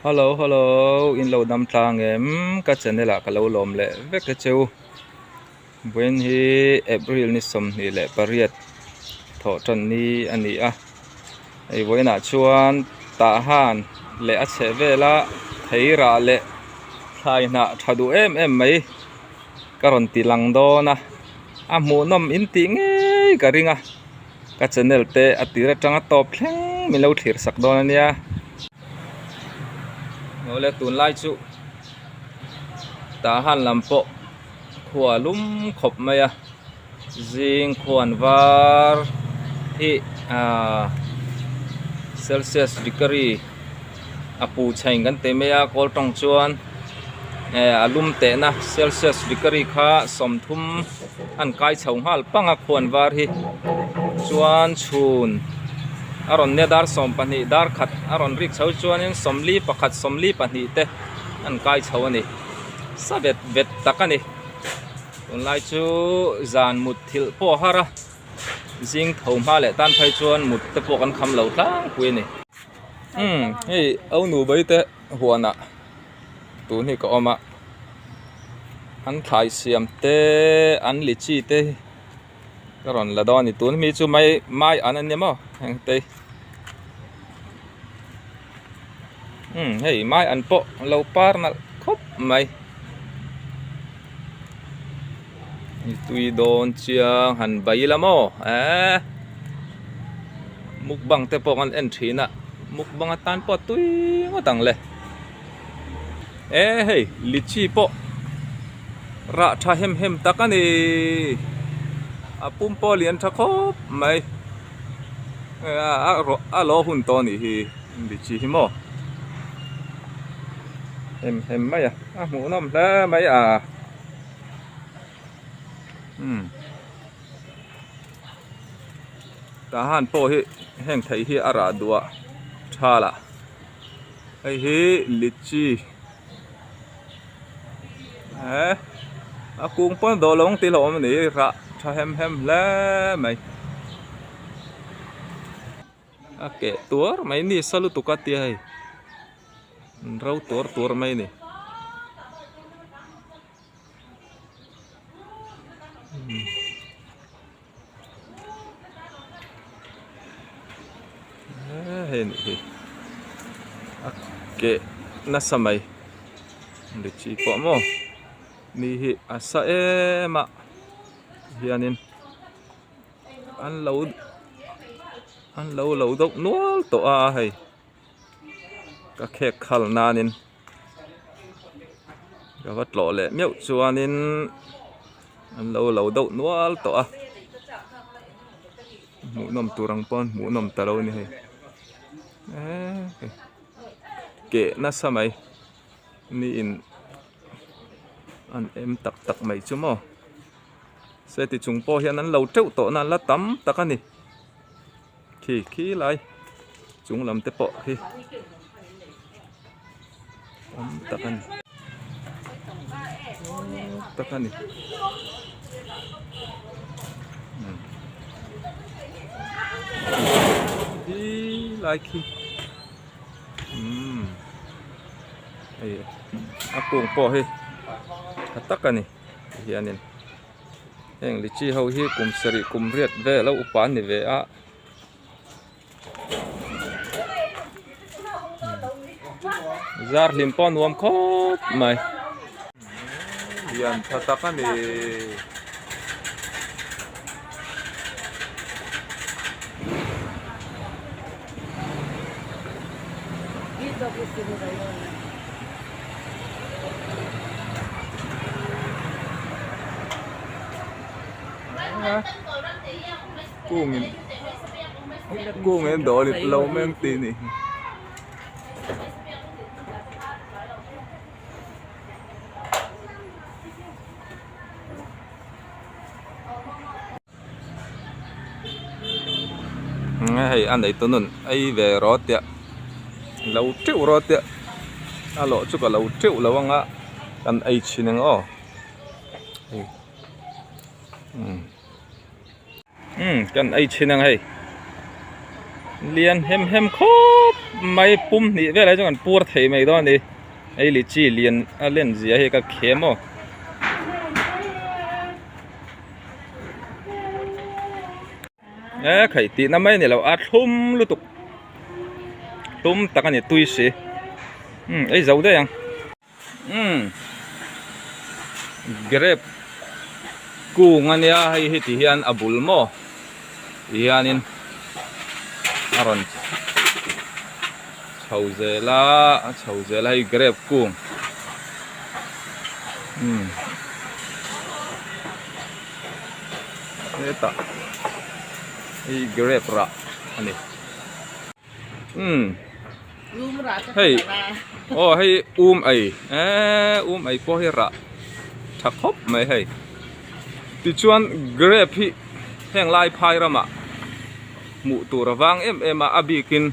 Hello hello in lo dam tlang em ka channel ah ka lo lawm leh vek a cheu vawiin hi April ni 28 thawh tan ni a ni a hei vawiin ah chuan tah han leh a chheh vel a thei rah leh thlai hnah tha duh em em mai ka rawn ti lang dawn a a hmuhnawm in tih ngei ka ring a. Ka channel te a tir atanga tawp thleng min lo thlir sak dawn a nia. Awle tunlai chu tah han lam pawh khua lum khawp mai a zing khuan var hi ahh celsius degree a pu chheng kan ti mai a kawl tawng chuan eh a lum tehna celsius degree kha 30 an kai chho nghal pang a khuan var hi chuan chhun a rawn nia dar 12 dar khat a rawn rik chho chuanin 41 42 te an kai chho a ni sa vet vet tak a ni tunlai chu zan mut thilh pawh a har a zing tho hma leh tan phei chuan mut te pawh kan kham lo tlangpui a ni umm hei au nu bai te huanah tun hi ka awm a an thlai siam te an lichi te ka rawn la dawn a ni tun mi chu mai mai an ania maw heng te umm hei mai an pawh lo par nalh khawp mai tui dawn chiang han bai ila maw eee mukbang te pawh kan en thin a mukbang atan pawh a tui ngawt ang le e hei lichi pawh rah tha hem hem tak a ni a pum pawh lian tha khawp mai a lo hun tawh a nih hi lichi hi maw hem hem mai a a hmuhnawm hle mai a umm tah han pawh hi heng thei hi a rah duh a tha lah. Hei hi litchi eh a kung pawn dawh lo ang tih hlauhawm a ni rah tha hem hem hle mai a keh tuar mai ni sa lutuk a tia hei an ro tuar tuar mai a ni. Hei nih hi a keh nasa mai lichi pawh maw mi hi a sa em a hianin an lo an lo lo deuh nual tawh a hei ka khek khal nanin ka va tlawh leh meuh chuanin an lo lo deuh nual tawh a hmuhnawm tur ang pawn hmuhnawm ta lo a ni hei eee keh nasa mai mi in an em tak tak mai chu maw se ti chung pawh hian an lo teuh tawh na an la tam tak a ni. Khi khi lai chung lam te pawh khi awm tak a ni tak a ni khi lai khi umm hei a kung pawh hi tha tak a ni hianin. Heng lichi ho hi kum sarih kum riat vel a upa an ni ve a. Zar hlim pawh a nuam khawp mai. Lian tha tak a ni. Kungin kungin dawr in lo meng tih ni hi. Hei a nei tu nun ei ve rawh tia lo teuh rawh tia a lawh chu ka lo teuh lo ang a kan ei chhin ang aw umm kan ei chhin ang hei. Lian hem hem khawp mai pum hnih velah hi chuan kan pur thei mai dawn a ni hei lychee lian a len zia hi ka khem aw. E khaih tihna mai a ni lo a thlum lutuk thlum tak a ni tui si umm ei zo daih ang. Umm grape kung ania hei hi ti hian a bul maw ti hianin a rawn chho zel a a chho zel a hei grape kung umm hetah hei grape rah a ni umm. Hei aw hei um ei eee um ei pawh hi rah tha khawp mai hei tichuan grape hi heng lai phai ramah hmuh tur a vang em em a a bikin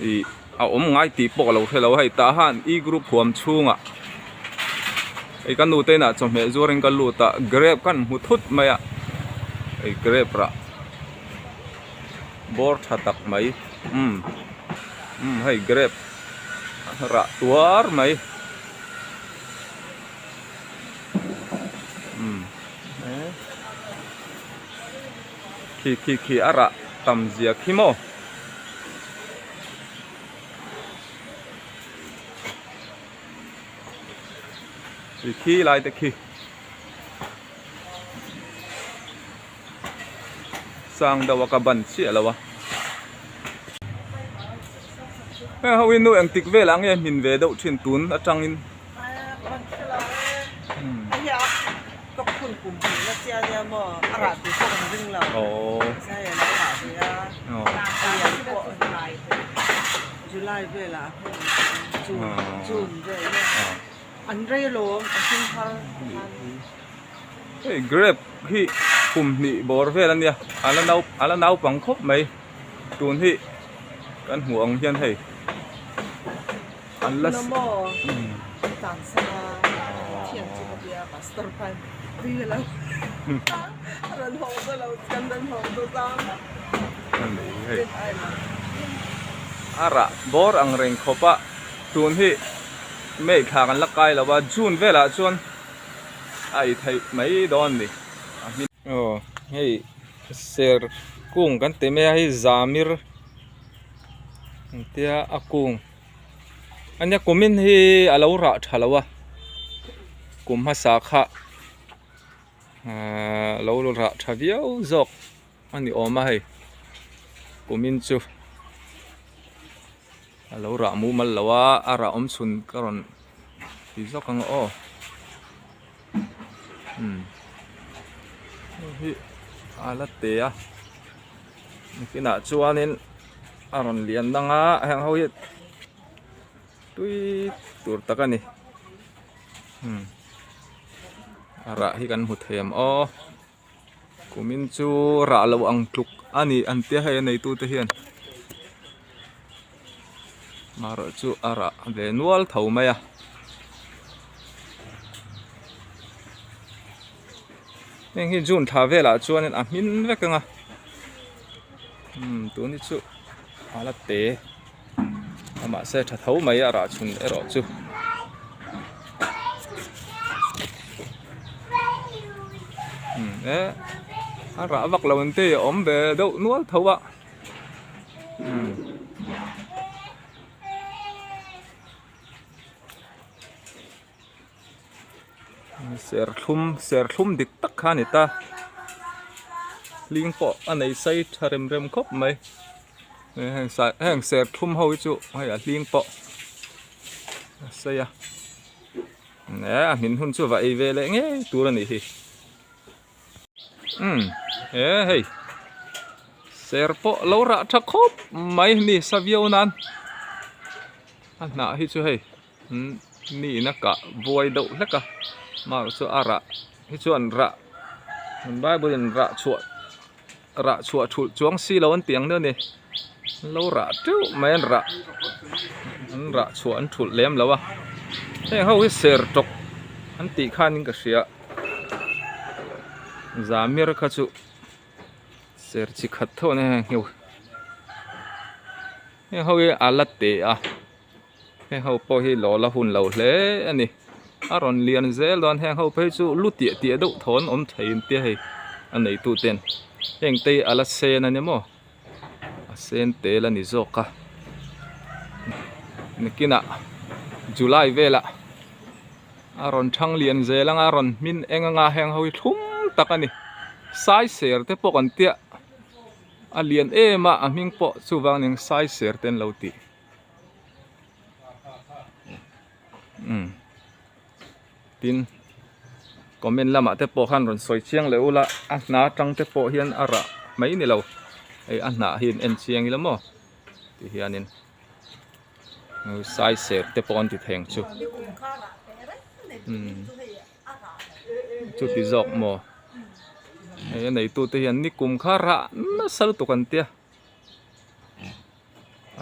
ih a awm ngai tih pawh ka lo hre lo hei tah han e group huam chhungah hei ka nu te inah chawhmeh zuarin ka lut a grape khan hmu thut mai a hei grape rah. Bawr tha tak mai umm umm hei grape rah tuar mai umm khi khi khi a rah tam zia khi maw. Khi lai te khi. Sang deuh a ka ban chiah lo a. Heng ho hi nu engtik velah nge hmin ve deuh thin tun atangin. Hei grape hi kum hnih bawr vel a nia a la nau a la naupang khawp mai tun hi kan hmuh ang hian hei an la a rah bawr ang reng khawp a tun hi May thla kan la kai lo a June velah chuan a ei theih mai dawn a ni a hmin aw hei ser kung kan ti mai a hei zamir engtia a kung ania kumin hi a lo rah tha lo a kum hmasa kha ahh lo rah tha viau zawk a ni awm a hei kumin chu. A lo rah mumal lo a, a rah awm chhun ka rawn ti zawk ang aw. Umm hei hi a la te a, nakinah chuanin a rawn lian dang a, heng ho hi tui tur tak a ni. Umm a rah hi kan hmu thei ang aw. Kumin chu rah loh ang tluk a ni an tia hei a neitute hian marawh chu a rah ve nual tho mai a. Heng hi June thla velah chuanin a hmin vek ang a umm tun hi chu a la te a mahse tha tho mai a rah chhun erawh chu. Eh a rah vak lo ang te a awm ve deuh nual tho a umm. Serthlum serthlum dik tak kha a ni ta hling pawh a nei sei tha rem rem khawp mai heng heng serthlum ho hi chu hei a hling pawh a sei a eh a hmin hun chu va ei ve leh ngei tur a nih hi umm he hei ser pawh lo rah tha khawp mai ni sa viau nan a hnah hi chu hei. Mi in a kah buai deuh hlek a mahse chu a rah hi chuan rah bible in rah chhuah rah chhuah thulh chuang si lo an tih ang deuh a ni an lo rah teuh mai an rah an rah chhuah an thulh lem lo a heng ho hi ser tawk an tih khanin ka hria zamir kha chu. Ser chi khat tho a ni heng. Heng ho hi a la te a, heng ho pawh hi lo la hun lo hle a ni. A rawn lian zel dawn heng ho phei chu lu tiah tiah deuh thawn awm thei an tia hei a neitu ten heng te hi a la sen a ni maw a sen tel a ni zawk a nakinah July velah a rawn thang lian zel anga a rawn hmin eng anga heng ho hi thlum tak a ni sai ser te pawh kan tia. A lian em a, a hming pawh chuvang nen sai ser te an lo tih. Umm tin comment lamah te pawh khan rawn sawi chiang leh ula a hna atang te pawh hian a rah mai ni lo hei a hnah hi en chiang ila maw ti hianin sai ser te pawh an ti thei ang chu umm. Chuti zawk maw? Hei a neitute hian nikum kha rah nasa lutuk an tia.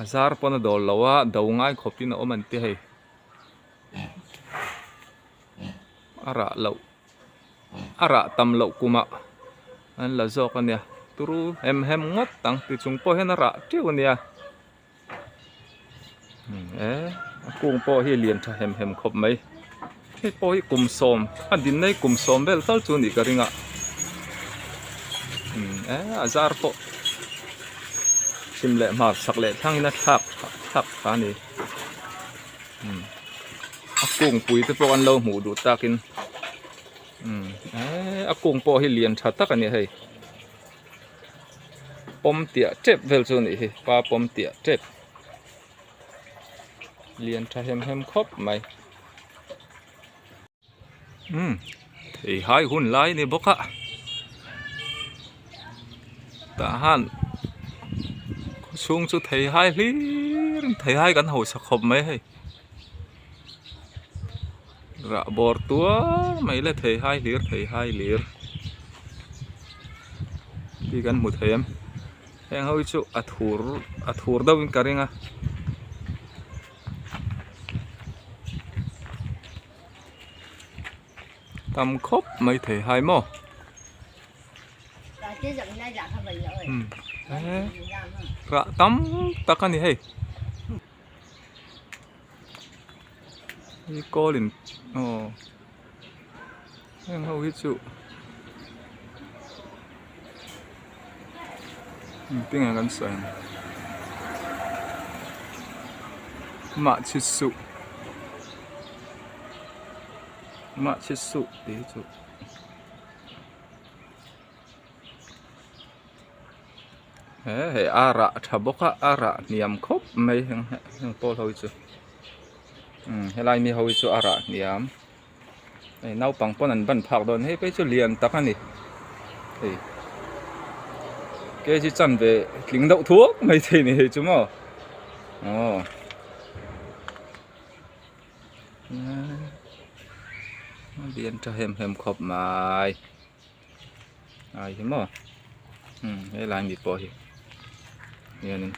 A zar pawn a dawl lo a, do ngai khawpin a awm an ti hei. A rah loh, a rah tam loh kumah an la zawk a nia. Turu hem hem ngawt ang ti chung pawh hian a rah teuh a nia. E a kung pawh hi lian tha hem hem khawp mai hei pawh hi kum sawm a din hi kum sawm vel tal chu a nih ka ring a e a zar pawh chhim leh hmar chak leh thlang in a thlak thlak tha a ni a kung pui te pawh an lo hmuh duh tak in e a kung pawh hi lian tha tak a ni hei. Pawm tiah tep vel chu a nih hi pa pawm tiah tep lian tha hem hem khawp mai umm thei hai hun lai a ni bawk a tah han chhung chu thei hai hlir in thei hai kan hausa khawp mai hei rah bawr tuar mai le thei hai hlir thei hai hlir. Khi kan hmu thei em heng ho hi chu a thur a thur deuh in ka ring a tam khawp mai thei hai maw rah tam tak a ni hei. Hi kawl in aw heng ho hi chu engtin nge kan sawi ang mah chhi suh mah chhi suh tih hi chu. He hei a rah tha bawk a a rah hniam khawp mai heng heng pawl ho hi chu umm helai mi ho hi chu a rah hniam hei naupang pawn an ban phak dawn hei phei chu lian tak a ni hei kg chanve tling deuh thuak mai thei a ni hei chu maw aw. Lian tha hem hem khawp mai. Ai hi maw umm helai mi pawh hi hianin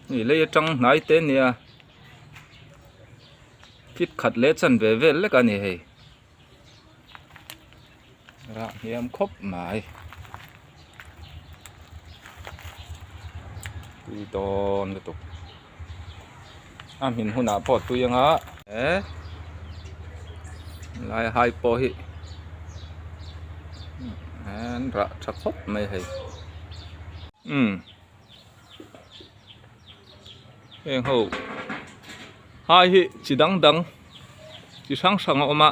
hei lei atang hnai te ania fit khat leh chanve vel lek a ni hei rah hniam khawp mai tui dawn lutuk a hmin hunah pawh tui anga e lai hai pawh hi an rah tha khawp mai hei umm heng ho hai hi chi dang dang chi hrang hrang a awm a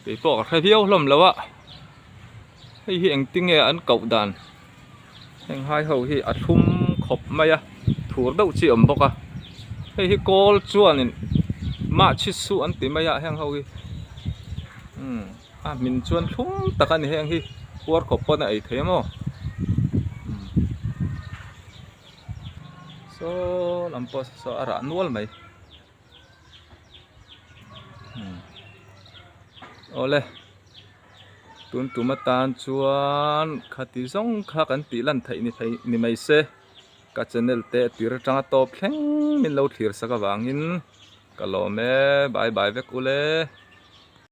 keipawh ka hre viau hlawm lo a hei hi engtinge an koh dan. Heng hai ho hi a thlum khawp mai a, thur deuh chi a awm bawk a, hei hi kawl chuanin mah chhi suh an ti mai a heng ho hi umm a hmin chuan thlum tak a ni heng hi puar khawp pawn a ei thei a maw umm saw lam pawh saw a rah nual mai umm awle. Tun tum atan chuan khati zawng kha kan tih lan theih ni thei ni mai se ka channel te a tir atanga tawp thleng min lo thlir sak avangin ka lawm e bye bye vek ule.